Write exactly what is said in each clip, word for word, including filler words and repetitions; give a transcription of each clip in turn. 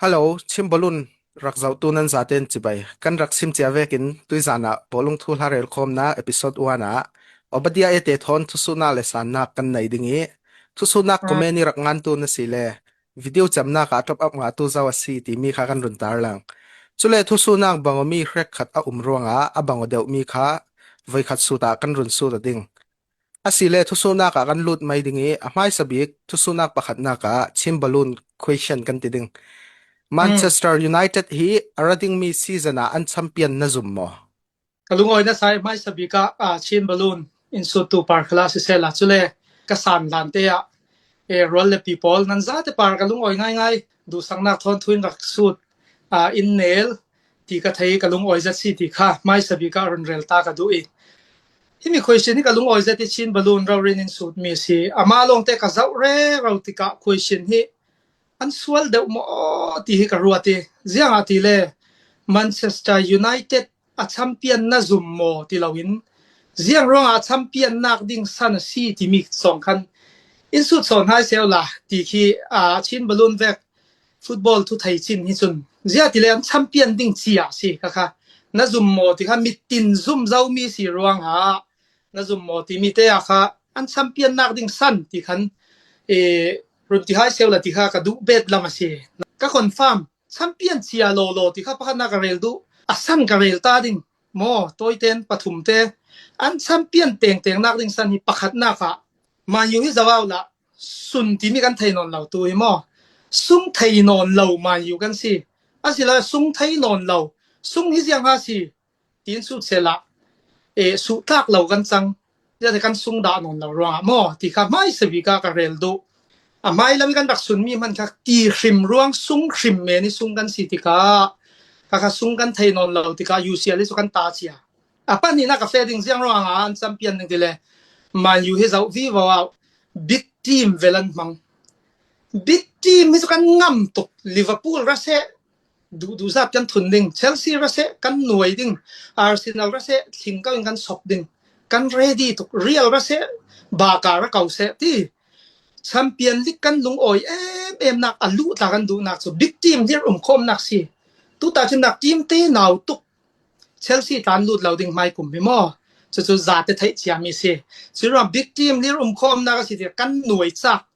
Hello, Chin Balloon rak zohtu nan zaten cibai. Kan rak sim cia vekin tuizan ah bawlung thu hla relkhawmna episode one ah Obadia e te thawn thusuhnak le sannak kan nei ding i thusuhnak comment i rak ngantu na si le video cemnak ah top up ngahtu zo a si timi kha kan run tar lang. Cule thusuhnak bangawmi hrekkhat a um ruangah a bangaw deuhmi kha voikhat sut ah kan run sut a ding. A si le thusuhnak ah kan lut mai ding i a hmaisa bik thusuhnak pakhatnak ah Chin Balloon question kan ti ding. Manchester United hi a ra dingmi season ah an champion na zum maw? Ka lungawi nasa i hmaisa bik ah, ah, Chin Balloon in suttu par khalah sisela cule ka san lante ah, e, rual le pi pawl nan zate par ka lungawi ngaingai, duhsaknak thawn thu in rak sut, ah, in nel ti ka thei, ka lungawi zat si ti kha hmaisa bik ah run rel ta ka duh i. Himi question hi ka lungawi zat i Chin Balloon raurin in sut mi si. Ama lawngte ka zoh rero tikah question hi an sual deuh maw ti hi ka ruat i. Ziangahtile Manchester United a champion na zum maw ti loin, ziang ruangah a champion nak ding san a si timi sawng khan in sut sawn hai seo la ti khi, a, Chin Balloon vek football thu thei chin hi cun, ziahtile an champion ding cia si ka kha. Na zum maw ti kha, mitin zum zomi si ruangah na zum maw ti mite a kha an champion nak ding san ti khan, e, run ti hai seo la ti kha ka duh bet lam a si. Ka confirm champion cia lawlaw ti kha pakhatnak ka rel duh, a san ka rel ta ding maw, tawiten pathumte an champion tengteng nak ding san hi pakhatnak ah Man U hi zoau lah sun timi kan thei nawn lo tu hi maw? Sung thei nawn lo Man U kan si. A si lo sung thei nawn lo. Sung hi ziang ha si. Tin sut sela, e, suh tlak lo kan cang. Ziate kan sung dah nawn lo ruangah maw ti kha hmaisa bik ah ka rel duh. A hmai lam i kan rak sun mi hman kha ti hrim ruang sung hrim men i sung kan si tikah, ka kha sung kan thei nawn lo tikah U C L hi cu kan ta cia. A pahnihnak ka feh ding ziang ruangah an champion ding tile Man U hi zoh vivo ah big team vel an hmang. Big team hi cu kan ngam tuk. Liverpool ra seh, duh duh zat kan thun ding. Chelsea ra seh kan nuai ding. Arsenal ra seh thingko in kan sop ding. Kan ready tuk. Real ra seh baka ra ko seh ti. Champion League kan lungawi em em nak a luh tla kan duhnak cu big team hlir umkhawmnak si. Tuta cunnak team te nau tuk. Chelsea tlan lut lo ding hmai kum hi maw? Cucu zate theih ciami si. Curuang big team hlir umkhawmnak a si ti kan nuai cak,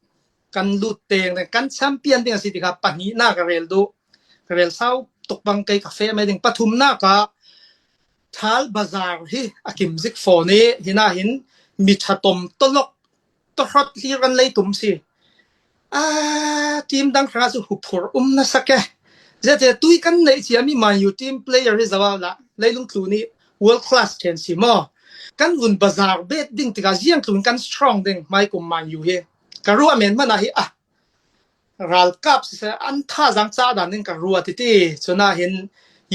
kan lut teng, kan champion ding a si ti kha pahnihnak a rel duh. Ka rel sau tuk bang kei ka feh mai ding. Pathumnak ah Thal Bazar hi a kim zik fawn i, hinah hin mi ṭha tom tawlok tawhrot hlir kan lei tum si. A, team dang hrangah cu huphurh um na sak e. Ziate tui kan neih ciami Man U team player hi zoau lah leilung tlun i world class ṭhen si maw? Kan vun bazar bet ding tikah ziang tlun kan strong ding hmai kum Man U hi. Ka ruah men hmanah hi a, ralkap siseh an thazaang cah dan in ka ruat i ti. Cunah hin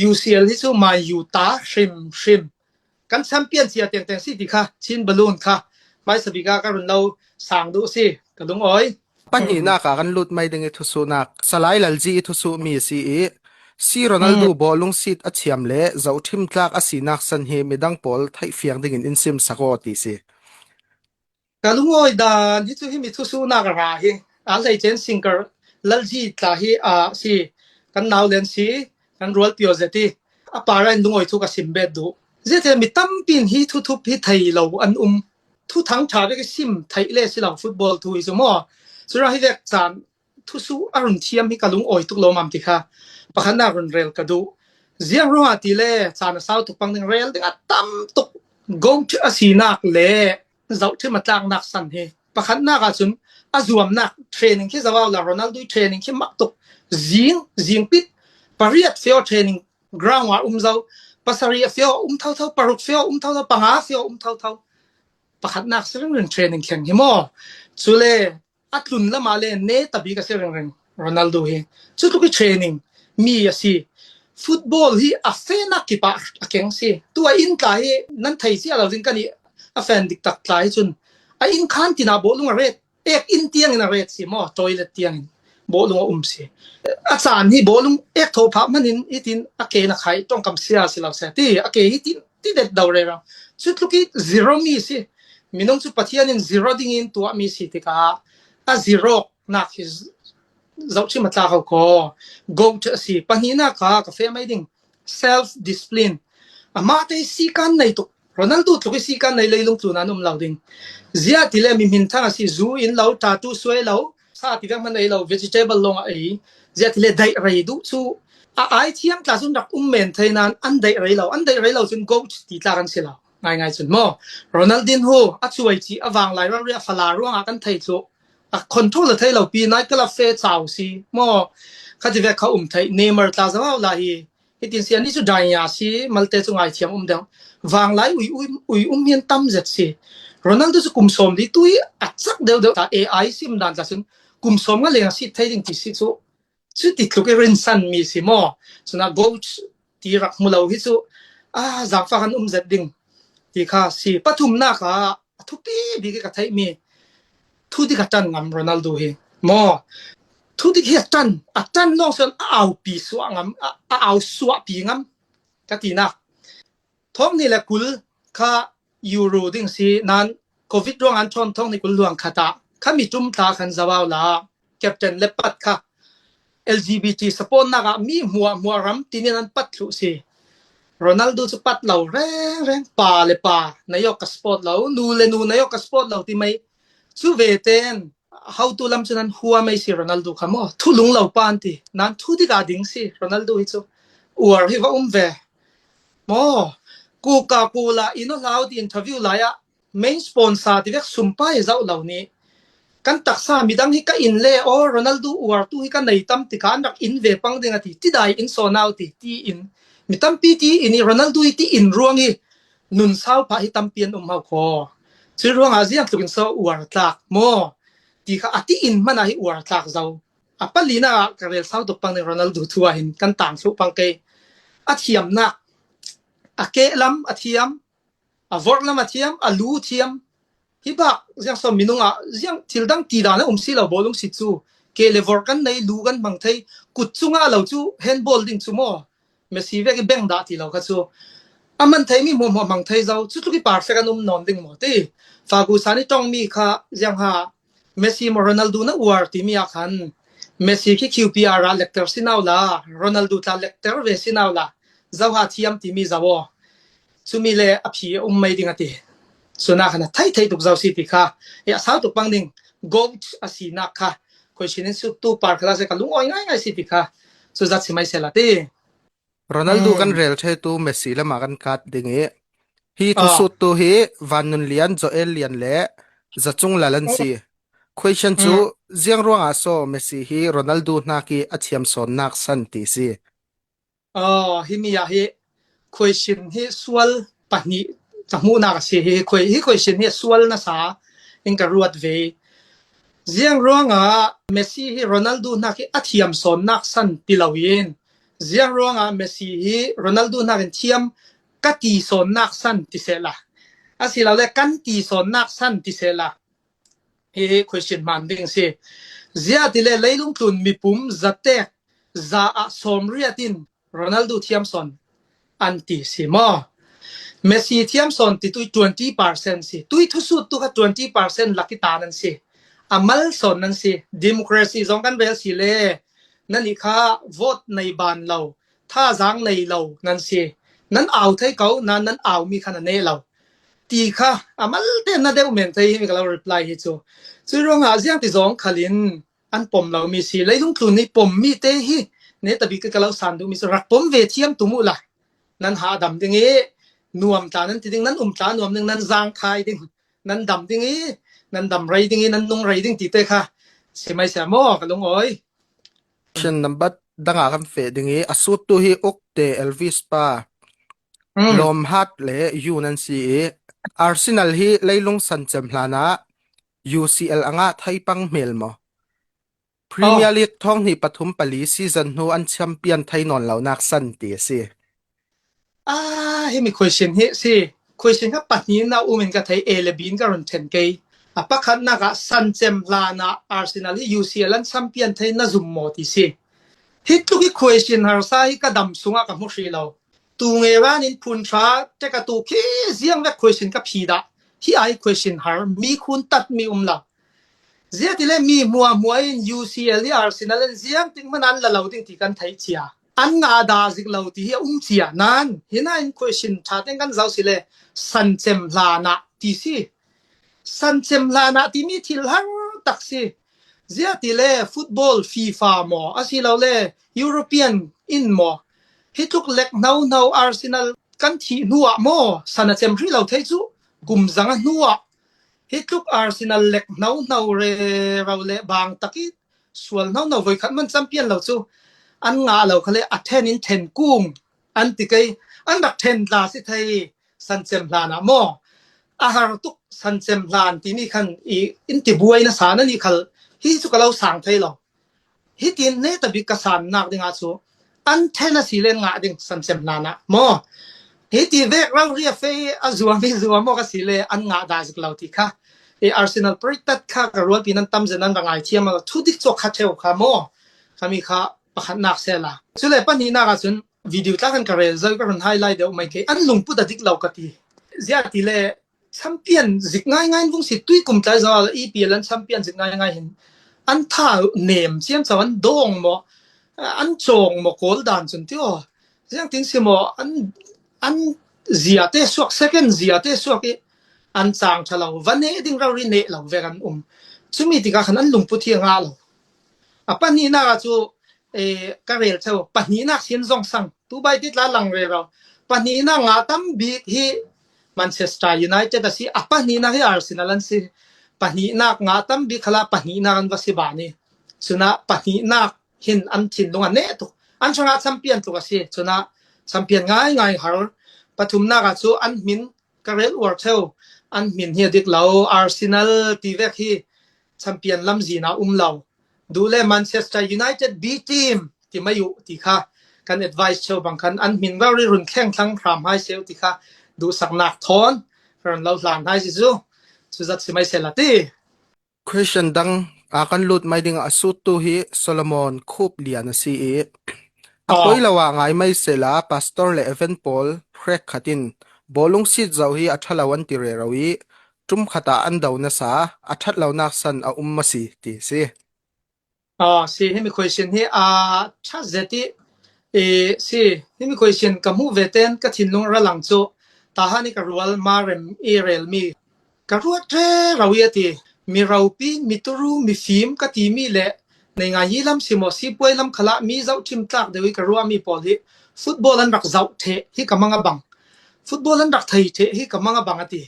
U C L hi cu Man U ta hrim hrim. Kan champion cia tengteng si ti kha, Chin Balloon kha hmaisa bik ah ka run lo sang duh si, ka lungawi. Pahnihnak ah kan lut mai ding i thusuhnak, Salai Lalzi i thusuh mi si i, C Ronaldo bawlung seat a thiam le zohṭhim tlak a sinak san hi midang pawl theihfiang dingin in sim sak aw ti si. Ka lungawi dan hi cu himi thusuhnak a ra hi. A hleice in singer Lalzi tla hi a si, kan nau len si, kan rualpi aw zet i, a para in lungawi thu ka sim bet duh. Ziate mi tampi in hi thuthup hi thei lo an um. Thuthang ṭha vek i sim theih le si lo football thu hi cu maw? Cura hi vek caan thusuh a run thiam hi ka lungawi tuk lo mam ti kha pakhatnak run rel ka duh. Ziang ruangah ti le caan a sau tuk pang ding rel ding a tam tuk gong a sinak le zohṭhim a tlaknak san hi. Pakhatnak ah cun a zuamnak training khi zoau la Ronaldo i training khi mak tuk. Zing, zing pit, pariat fio training ground ah um zo, pasarih a fio um thotho, paruk fio um thotho, panga fio um thotho. Pakhatnak si ringring training thleng hi maw? Cule a tlun lamah le ne tabik a si ringring Ronaldo hi. Cutluk i training mi a si. Football hi a fenak kipah a keng si. Tu a inn tla hi nan thei cia lo ding kan i a fan dik tak tla hi cun a inn khan tinah bawlung a ret. Ek inn tiangin a ret si maw? Toilet tiangin bawlung a um si. A caan hi bawlung ek tho phah hmanin hitin a ke na khai ṭongkam sia si lo sia ti a ke hitin ti det do rero. Cutluk i zero mi si. Minung cu Pathian in zero dingin tuahmi si tikah a zero nak hi zoh chim a tlak ho ko. Goat a si. Pahnihna kha ka feh mai ding. Self discipline. Amah te si kan nei tuk. Ronaldo tluk i si kan nei leilung tlun an um lo ding. Zia ti le mi hmin thang a si, zu in lo, tattoo suai lo, sa ti vek man ei lo, vegetable long a ei. Zia ti le daih rei duh chu. A ai thiam tla chun rak um men thei nan an daih rei lo. An daih rei lo chun goat ti tla kan si lo. Ngai ngai chun maw. Ronaldinho a chuai chi a vang lai rang ria fala ruang a kan thei chu. A control a thei lo pi nai kala fe chau si. Maw. Kha ti vek kha um thei. Neymar tla zawau la hi. Hitin si ani chu dai nia si, malte chu ngai thiam um deuh. Vang lai ui, ui, ui um hian tam zet si. Ronaldo chu kum sawm li tui a chak deuh deuh ta A I sim dan ta chun kum sawm nga leng a si thei ding ti si chu. Chu ti tluk i rinsan mi si maw. Chuna goat ti rak hmu lo hi chu. A, zangfa kan um zet ding. Ti kha si. Pathumna kha a thupi bik i ka theih mi. Thu dik a ṭan ngam Ronaldo hi. Maw. Thu dik hi a ṭan. A ṭan nawng sawn a au pi suah ngam. A, a au suah pi ngam. Ka tina. Thawng ni le kul kha Euro ding si nan Covid ruang an thawm thawng ni kul luang khata. Kha mi tum tla khan zawau la. Captain le pat kha. L G B T support nak a mi hmuah hmuah ram tinin an pat thluh si. Ronaldo chu pat lo reng reng, pa le pa, na yok ka support lo, nu le nu na yok ka support lo ti mai. Chu ve ten, hotu lam chun an hua mai si Ronaldo kha maw. Thu lung lo pa an ti, nan thu dik a ding si Ronaldo hi chu. Uar hi va um ve. Maw, Coca-Cola, ino hlau ti interview lai a, main sponsor ti vek sum pa hi zauh lo ni. Kan taksa midang hi ka in le, aw, Ronaldo uar tu hi ka nei tam ti kha an rak in ve pang ding a ti, ti dai in sawn au ti, ti in. Mi tampi ti in i Ronaldo i ti in ruang i nun sau pha hi tampi an um hau khaw. Chu ruang a ziang tlukin saw uar tlak maw. Ti kha a ti in hman a hi uar tlak zau. A palina ka rel sau tuk pang ding Ronaldo thu a hin kan tang thluh pang kei. A thiam nak. A keh lam a thiam. A vorh lam a thiam, a lu thiam. Hi bak, ziang saw minung a, ziang thil dang ti dan a um si lo bawlung si chu. Keh le vorh kan nei, lu kan hmang thei, kut chunga lo chu, handball ding chu maw. Messi vek i beng dah ti lo kha chu. A man thei mi hmuahhmuah hmang thei zo, chu tluk i perfect an um nawn ding maw ti. Fagu san i tawng mi kha, ziang ha, Messi maw Ronaldo na uar ti mi a khan. Messi khi Q P R a lekter si nau la, Ronaldo tla lekter ve si nau la. Zau ha thiam ti mi zau aw. Chumi le a phi a um mai ding a ti. Chuna khan a thei thei tuk zau si ti kha. E a sau tuk pang ding. Goat a si nak kha. Koi sinin su tu par khala se ka lung oi ngai ngai si ti kha. Chu zat si mai se la ti. Ronaldo kan rel thei tu Messi lama kan kat ding i. Hi thusut tu hi Van Nun Lian, Joel Lian le Zachung Lal an si. Question chu ziang ruang a saw Messi hi Ronaldo hnak i a thiam sawn nak san ti si. Aw, hi mi ah hi question hi sual pahnih ka hmuhnak a si hi, hi question hi sual nasa in ka ruat ve. Ziang ruangah Messi hi Ronaldo hnak hi a thiam sawn nak san ti lo in, ziang ruangah Messi hi Ronaldo hnak in thiam ka ti sawn nak san ti sehla. A si lo le kan ti sawn nak san ti sehla. Hi question hman ding si. Zia ti le leilung tlun mipum zatek za ah sawm riat in Ronaldo thiam sawn an ti si maw? Messi thiam sawn ti tui twenty percent si. Tui thusut tu kha twenty percent lak i ta nan si. A mal sawn nan si. Democracy zong kan rel si le. Nan i kha vote nei ban lo. Thazang nei lo nan si. Nan au thei ko, nan, nan au mi khan a ne lo. Ti kha, a mal te na deuh men thei hi mi ka lo reply hi chu. Chu ruangah ziang ti zong khalin an pom lo mi si. Leilung tlun ni pom mi te hi. Ne tabi ka lo san duh mi si. Rak pom ve thiam tu mu la. Nan ha dam ding i nuam tla nan ti ding, nan um tla nuam ding, nan zang khai ding, nan dam ding i, nan dam rei ding i, nan nung rei ding ti te kha. Si mai sia maw, ka lung oi. Question number danga kan feh ding i, a sut tu hi Ukte Elvis pa. Lawm hat le U nan si i, Arsenal hi leilung san cem hlana U C L anga thei pang hmel maw? Premier League thawng hnih pathum pali season hnu an champion thei nawn lo nak san ti a si. Ah, hi mi question hi si. Question kha pahnih na um in ka thei, A le B in ka run then kei. A pakhatnak ah san cem hlana Arsenal hi U C L an champion thei na zum maw ti si. Hi tluk hi question harsa hi ka dam sungah ka hmu hrih lo. Tu nge ran in phun ṭha te ka tu khi ziang vek question ka phi dah. Hi ai question har mi khun tat mi um lo. Ziatile mi muahmuah in U C L hi Arsenal in ziangtik man an la lo ding ti kan theih cia. An ngah dah zik lo ti hi a um cia. Nan, hina in question ṭha teng kan zau sile, sancem hlanah ti si. Sancem hlanah timi thil har tak si. Ziatile football FIFA maw, a si lo le European in maw, hi tluk lek hno hno Arsenal kan thih hnuah maw, san a cem hrih lo thei cu, kum zang a hnuah hi tluk Arsenal lek hno hno rero le bang tak i sual hno hno voi khat man champion lo cu an ngah lo khale a ṭhen in ṭhen kung an ti kei, an rak ṭhen tla si thei sancem hlanah maw? A har tuk sancem hlan timi khan i in ti buai nasa na nih khal hi cu ka lo sang thei lo. Hitin neta bik ka sannak dingah cu an ṭhen a si le an ngah ding sancem hlanah maw? Hiti vek rori a fei a zuam hi zuam awk a si le an ngah dah zik lo ti kha. I Arsenal parittat kha ka rualpi nan tam zet an ra ngaithiam a, thudik cu a kha ṭheu kha maw? Khami kha pakhatnak sela. Cule pahnihnak ah cun video tla kan ka rel zo, ka run highlight deuh mai kei, an lungput a dik lo ka ti. Ziah ti le champion zik ngaingai in vung si, tui kum tlai zo a E P L an champion zik ngaingai hin an tha nem ciamco, an dawng maw, an cawng maw, kawl dan cun ti aw. Ziangtin si maw, an, an zia te suak, second zia te suak i an cang ṭha lo, va neh ding rori neh lo vek an um. Cumi tikah khan an lungput hi a ngah lo. A pahnihnak ah cu, eh, ka rel cheu, pahnihnak sin zong sang, tu bai ti tla lang rero. Pahnihnak ngah tam bik hi Manchester United a si, a pahnihnak hi Arsenal an si. Pahnihnak ngah tam bik khalah pahnihnak an va si ban i. Cunah pahnihnak hin an thinlung a neh tuk. An hrangah champion tluk a si. Cunah champion ngaingai har. Pathumnak ah cu an hmin ka rel uar cheu. An hmin hi a dik lo. Arsenal ti vek hi champion lamzin ah um lo. Duh le Manchester United B team ti mai uh ti kha kan advice cheu bang khan an hmin rori run thleng thlang hram hai seu ti kha duhsaknak thawn ron lo hlan hai si cu. Cu zat si mai sela ti. Question dang a kan lut mai ding a, a suttu hi Solomon Khup Lian a si i, a Aw. Poi lo ah ngai mai sela, pastor le event pawl hrek khat in bawlung sit zoh hi a ṭha lo an ti rero i, ṭum khat ah an do nasa, a ṭhat lonak san a um maw si ti si. Aw, si, himi question hi a ṭha zet i, i, si, himi question ka hmuh ve ten ka thinlung a ra lang cu, tahan i ka rual ma rem i relmi ka ruat rero i a ti. Mi ropi, mi turu, mi fim ka timi le nei ngai hi lam si maw, sipuai lam khalah mi zohṭhim tlak deuh i ka ruahmi pawl hi football an rak zoh ṭheh hi ka mang a bang. Football an rak thei ṭheh hi ka mang a bang a ti.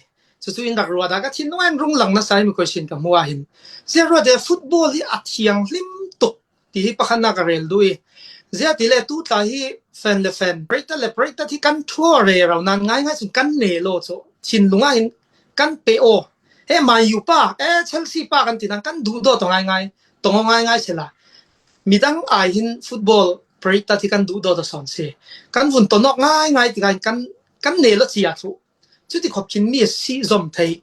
Cucu in rak ruat ah ka thinlung ah in rung lang nasa himi question ka hmuh ah hin. Ziah ruat e, football hi a thianghlim tuk ti hi pakhatnak ka rel duh i. Ziah ti le tu tla hi fan le fan, parittat le parittat hi kan ṭhuah rero nan ngaingai cun kan ne lo cu thinlung ah hin kan pe aw. He Man U pa, e Chelsea pa kan ti nan kan duhdaw tawh ngaingai, tawng aw ngaingai sela. Midang ai hin football parittat hi kan duhdaw tawh sawn si. Kan vun tawn awk ngaingai tikah hin kan, kan ne lo cia thu. Cuti khop khin mi a si zom thei.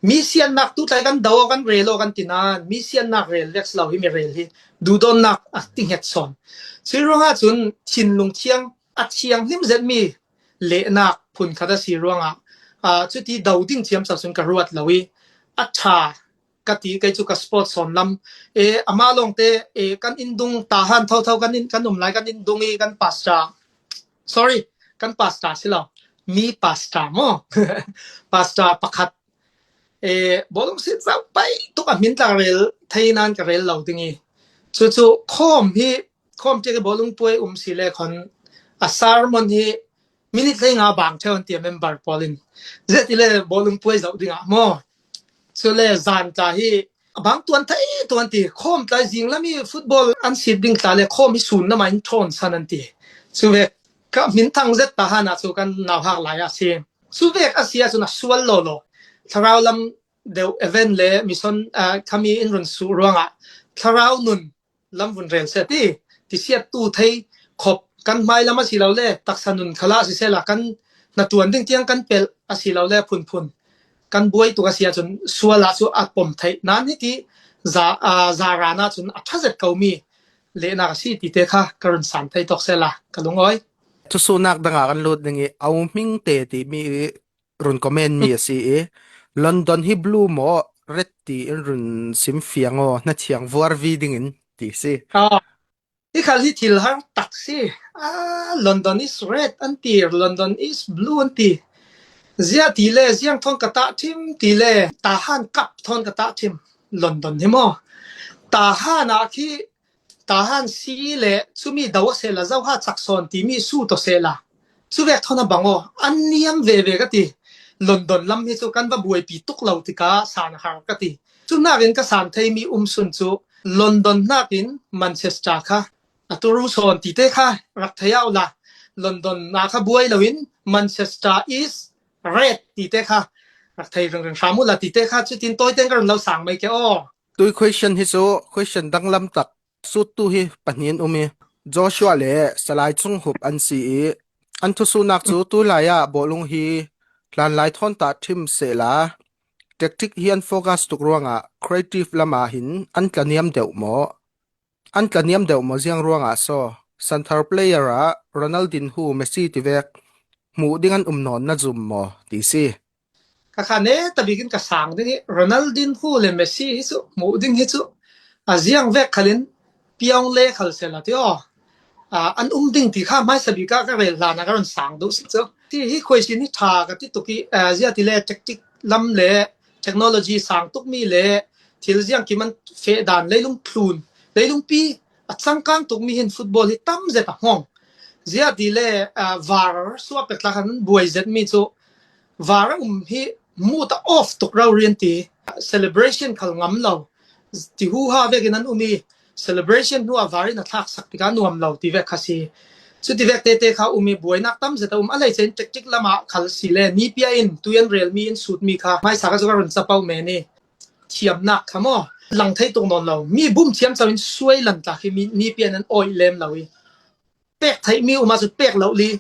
Mi siannak tu tlai kan do aw, kan rel aw kan ti nan, mi siannak rel vek si lo himi rel hi duhdonnak a ti hnget sawn. Cui ruangah cun thinlung thiang, a thianghlim zetmi lehnak phunkhat a si ruangah, aa, cuti do ding thiam cah cun ka ruat lo i, a ṭha ka ti kei cu ka sport sawn lam. E, amah lawngte, e, kan inn dung tahan thotho kan inn, kan um lai kan inn dung i kan pastor. Sorry, kan pastor si lo. Mi pastor maw? Pastor pakhat. E, bawlung sit zoh pai tuk a hmin tla rel thei nan ka rel lo ding i. Cucu khawm hi, khawm tiak i bawlung puai um si le khon a sermon hi minute hleinga bang ṭheu an ti a member pawl in. Ziah ti le bawlung puai zoh dingah maw? Cule zan tla hi a bang tuan thei tuan ti, khawm tlai zing lam i football an sit ding tla le khawm hi sun lamah in ṭhawn san an ti. Cu vek ka hmin thang zet tahan ah cu kan nauhak lai ah si. Cu vek a si ahcun a sual lawlaw. Thlarau lam deuh event le mission, ah, khami in run suh ruangah thlarau nun lam vun rel seh ti, tisiattu thei khop kan hmai lam a si lo le, taksa nun khalah sisehla kan hnaṭuan ding tiang kan pelh a si lo le, phunphun kan buai tuk a si ahcun sual ah cu a pom theih nan hiti za, aa, zaran ahcun a ṭha zet komi lehnak a si ti te kha ka run san thei tawk sehla ka lungawi. Thusuhnak dang ah kan lut ding i, Au Hming Te timi i run comment mi a si i, London hi blue maw, red ti in run sim fiang aw, na thiang vuar vi dingin ti si. Ah, hi khal hi thil har tak si. Ah, London is red an ti, London is blue an ti. Zia ti le, ziang thawn ka tah thim ti le, Tahan Cup thawn ka tah thim. London hi maw? Tahan ah khi Tahan si le chumi do a sela, Zauha Chaksawn ti mi su to sela. Chu vek thawn a bang aw, an niam ve ve ka ti. London lam hi chu kan va buaipi tuk lo tika san har ka ti. Chu nakin ka san thei mi um sun chu London nakin Manchester kha, a tu ru sawn ti te kha rak thei au la. London na kha buai loin Manchester is red ti te kha rak thei ring ring hram u la ti te kha chu tin toi teng ka run lo sang mai ke aw. Tui question hi chu question danglam tak sut tu hi pahnih an um i, Joshua le Salai Chung Hup an si i, an thusunak chu tu lai ah bawlung hi hlan lai thawn tah thim sehla, tactic hi an focus tuk ruangah creative lamah hin an tlaniam deuh maw? An tlaniam deuh maw ziang ruangah saw? Center player ah Ronaldinho, Messi tivek hmuh ding an um nawn na zum maw ti si. Ka kha ne ta bikin ka sang ding hi, Ronaldinho le Messi hi chu hmuh ding hi chu a ziang vek khalin piang le khal sela ti aw. Ah, an um ding ti kha mai sabi ka ka rel hlan a ka ron sang duh si chu. Ti hi question hi tha ka ti tuk i, ah, zia ti le tactic lam le technology sang tuk mi le thil ziang kim an feh dan leilung thlun, leilung pi a changkang tuk mi hin football hi tam zet a hmawng. Zia ti le, ah, var suak pek tla khan buai zet mi chu var a um hi mu ta off tuk rau rian ti, celebration khal ngam lo. Ti hu ha vekin an um i, celebration hnu a var in a thlak sak tika nuam lo ti vek kha si. Chu ti vek te te kha um i, buainak tam zet a um a, lei chen tactic lama khal si le ni pia in tu an rel mi in sut mi kha mai sa ka zu ka run chapau me ni. Thiamnak kha maw, lang thei tuk nawn lo. Mi bum thiam chau in suai lan tla khi mi ni pia in an oi lem lo i. Pek thei mi um a chu pek lo li.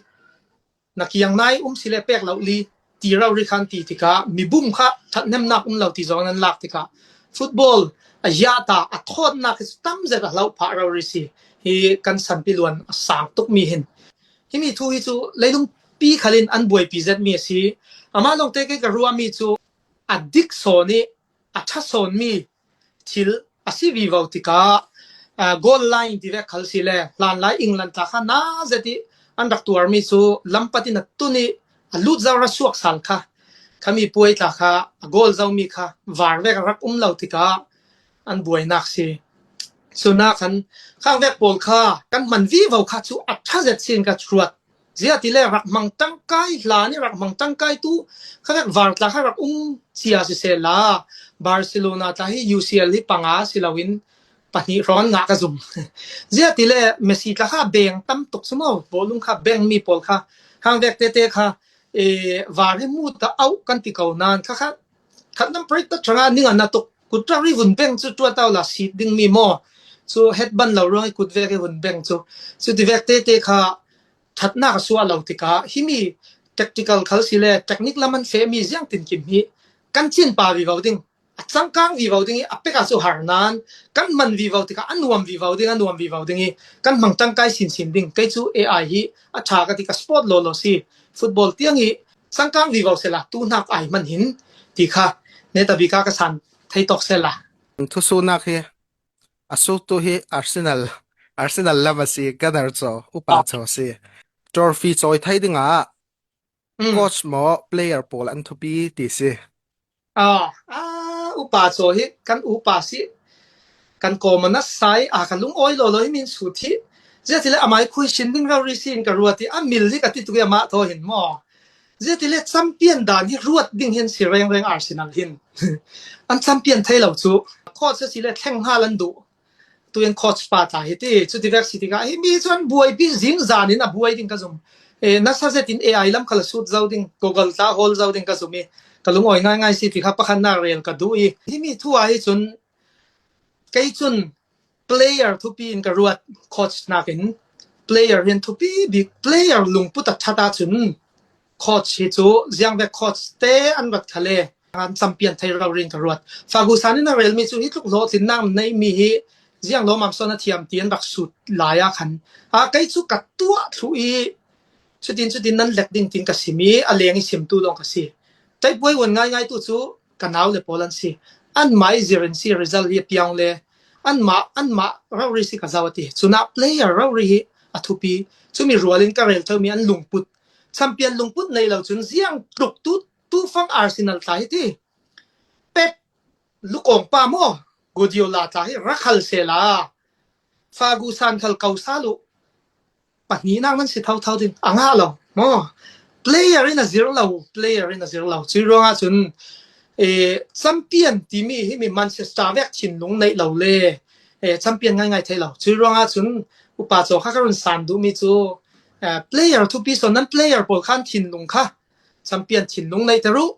Na kiang nai um si le pek lo li ti rau ri khan ti tika, mi bum kha that nemnak um lo ti zawng an lak tika, football a hia ta a thawtnak hi tam zet a hlau phah rau ri si. Hi kan sanpi luan a sang tuk mi hin. Hi mi thu hi chu leilung pi khalin an buaipi zet mi a si. Ama lawngte kei ka rua mi chu a dik sawn i a ṭha sawn mi thil a si vivo tika, ah, goal line ti vek khal si le, hlan lai England ta kha na zet i an rak tuar mi chu lampat in a tun i a lut zo ra suak sal kha, kha mi puai tla kha a goal zo mi kha var vek a rak um lo tika an buainak si. Chuna khan khang vek pawl kha kan hman vivo kha chu a ṭha zet sin ka ruat. Zia ti le rak hmang tangkai hlan i rak hmang tangkai tu kha vek var tla kha rak um cia si se la, Barcelona tla hi U C L hi panga si lo in pahnih rawn ngah ka zum. Zia ti le Messi tla kha beng tam tuk chu maw, bawlung kha beng mi pawl kha hang vek te te kha, e, var hi mu ta au kan ti ko nan kha kha khat nam prik ta changa ning an na tuk kut rak ri vun beng chu tua tau la sit ding mi maw, chu het ban lo ruang i kut vek i vun beng chu, chu ti vek te te kha thatnak a suah lo tika, hi mi tactical khal si le technique lam an feh mi ziang tin kim hi kan chin pa vivo ding, a changkang vivo ding i, a pek a chu har nan kan man vivo tika, a nuam vivo ding, a nuam vivo ding i kan hmang tangkai sin sin ding. Kei chu A I hi a ṭha ka tika, sport lo lo si, football tiang i changkang vivo se la, tu hnak ai man hin ti kha ne ta bika ka san thei tawk se la. Thusunak hi a suk tu hi Arsenal, Arsenal lam a si, Gunner chaw, upa chaw si. Trophy chawi thei dingah coach maw player pawl an thupi ti si. Ah, ah, upa chaw hi kan upa si, kan kawm a na sai a, ka lung awi lo lo hi min sut hi. Zia ti le amai khui sin ding rau ri si in ka ruat hi, a mil hi ka ti tuk i amah thaw hin maw. Zia ti le champion dan hi ruat ding hin si reng reng Arsenal hin. An champion thei lo chu. Coach a si le thleng hal an duh. Tu in coach pa ta hi ti, chu ti vek si ti ka. Hi mi chuan buai pi zing zan in a buai ding ka zum. E, nasa zet in A I lam khala sut zo ding, Google ta hol zo ding ka zum i. Ka lung awi ngai ngai si ti kha pakhat na rel ka duh i. Hi mi thu a hi chun, kei chun player thupi in ka ruat, coach nakin player hian thupi bik, player lungput a ṭhat a chun coach hi chu ziang vek coach te an rat kha le an champion thei rau rin ka ruat. Ferguson in a rel mi chu hi tluk hlawhtlinna nei mi hi ziang lawmam sawn a thiam ti an rak sut lai a khan. A, kei chu ka tuah thlu i chutin chutin nan lek ding tin ka sim i a leng i sim tu lawng ka si. Taipuai wan ngai ngai tu chu ka nau le pawl an si. Anmah i zirin si result hi a piang le. Anmah, anmah rori si ka zau a ti. Cuna player rori hi a thupi. Cumi rualin ka rel tho mi an lungput. Champion lungput nei lo cun ziang tluk tu, tu fang Arsenal tla hi ti. Pep lukawng pa maw? Guardiola tla hi rakhal sela. Ferguson khal kau sa lu. Pahnihnak nan si thotho ding. A ngah lo. Maw? Player in a zir lo. Player in a zir lo. Cui ruangah cun eh, champion timi hi mi Manchester vek thinlung neih lo le eh, champion ngaingai thei lo. Cui ruangah cun upa caw kha ka run san duhmi cu eh, player thupi sawn nan player pawl khan thinlung kha champion thinlung neih te ruh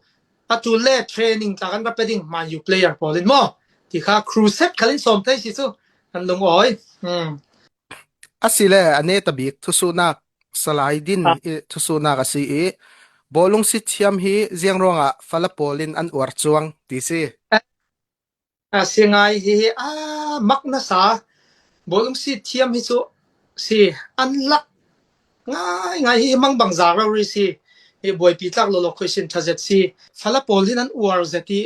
a tul le training tla kan rak pe ding Man U player pawl in maw ti kha crusade khal in sawm thei si cu kan lungawi. Hmm. A si le a neta bik thusuhnak Salai din i thusuhnak a si i bawlung sit thiam hi ziang ruangah fala pawl in an uar cuang ti si. A si ngai hi hi a mak nasa bawlung sit thiam hi cu si an lak ngai ngai hi mangbang za rori si hi buaipi tlak lolo khoisin ṭha zet si fala pawl hin an uar zet i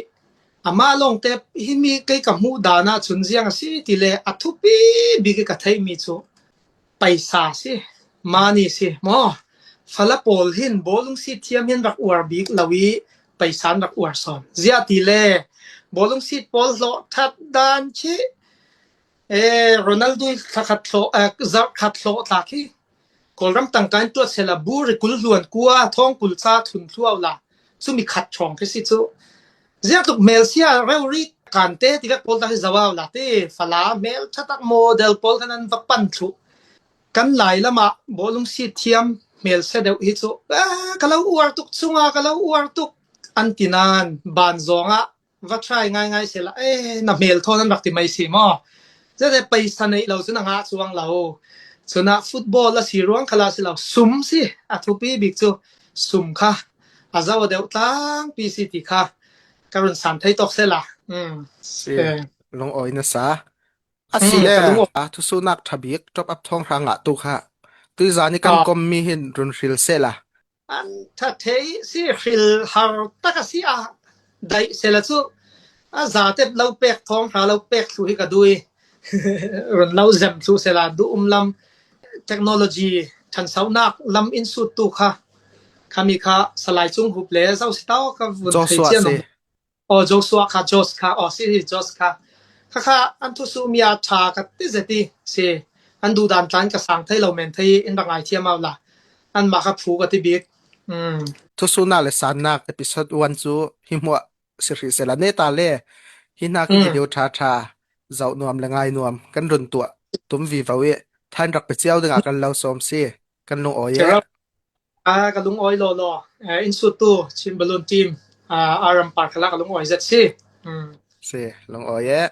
amah lawngte hi mi kei ka hmuh dan ah cun ziang a si ti le a thupi bik i ka theihmi cu paisa si, mani si maw? Fala pawl hin bawlung sit thiam hin rak uar bik lo i paisa an rak uar sawn. Ziah ti le bawlung sit pawl hlawh ṭhat dan chih eh, Ronaldo thlakhat hlawh, eh, zarh khat hlawh tla khi Kawlram tangka in tuat sela buri kul hluan kua thawng kul ca thun thluau la cumi khat thawng khi si cu. Ziah tluk hmelsia rori kante tivek pawl ta hi zawau la ti fala hmel ṭhatak model pawl khan an va pan thluh. Kan lai lamah bawlung sit thiam hmelsia deuh hi cu, "Ah, ka lo uar tuk cunga ka lo uar tuk," an ti nain ban zawngah va try ngaingai sela, "Eh, na hmel thawn an rak ti mai si maw?" Zate paisa neih lo cu na ngah cuang lo. Cunah football a si ruang khala si lo, sum si a thupi bik cu sum kha a zo a deuh tlangpi si ti kha ka run san thei tawk sela. Mm. Si, eh, lungawi nasa. A si le, a thusuhnak ṭha bik top up thawng hra ngah tu kha tuizan i kan kommi hin run hril sela. An ṭha thei si hril har tak a si a daih sela cu a zatep lo pek thawng hra lo pek thlu hi ka dui. Run lo zem thlu sela duh um lam technology ṭhansohnak lam in sut tu kha khami kha Salai Cung Hup le zo si tau ka vun thei cian. Aw, Joshua kha, Josh kha, aw, si hi Josh kha. Kha kha an thusuhmi a ṭha ka ti zet i si. An duhdan tlan ka sang thei lo men thei in rak ngaithiam au la. Anmah kha phu ka ti bik. Mm. Thusuhnak le sannak episode one cu hi hmuah si hrih sela neta le hi hnak i video ṭha ṭha zoh nuam le ngai nuam kan run tuah tum vivo i thain rak pe cio dingah kan lo sawm si. Kan lungawi e. Ka lungawi lawlaw. Eh, in suttu Chin Balloon Team, ah, a ram par khalah ka lungawi zet si. Hmm. Si, lungawi e.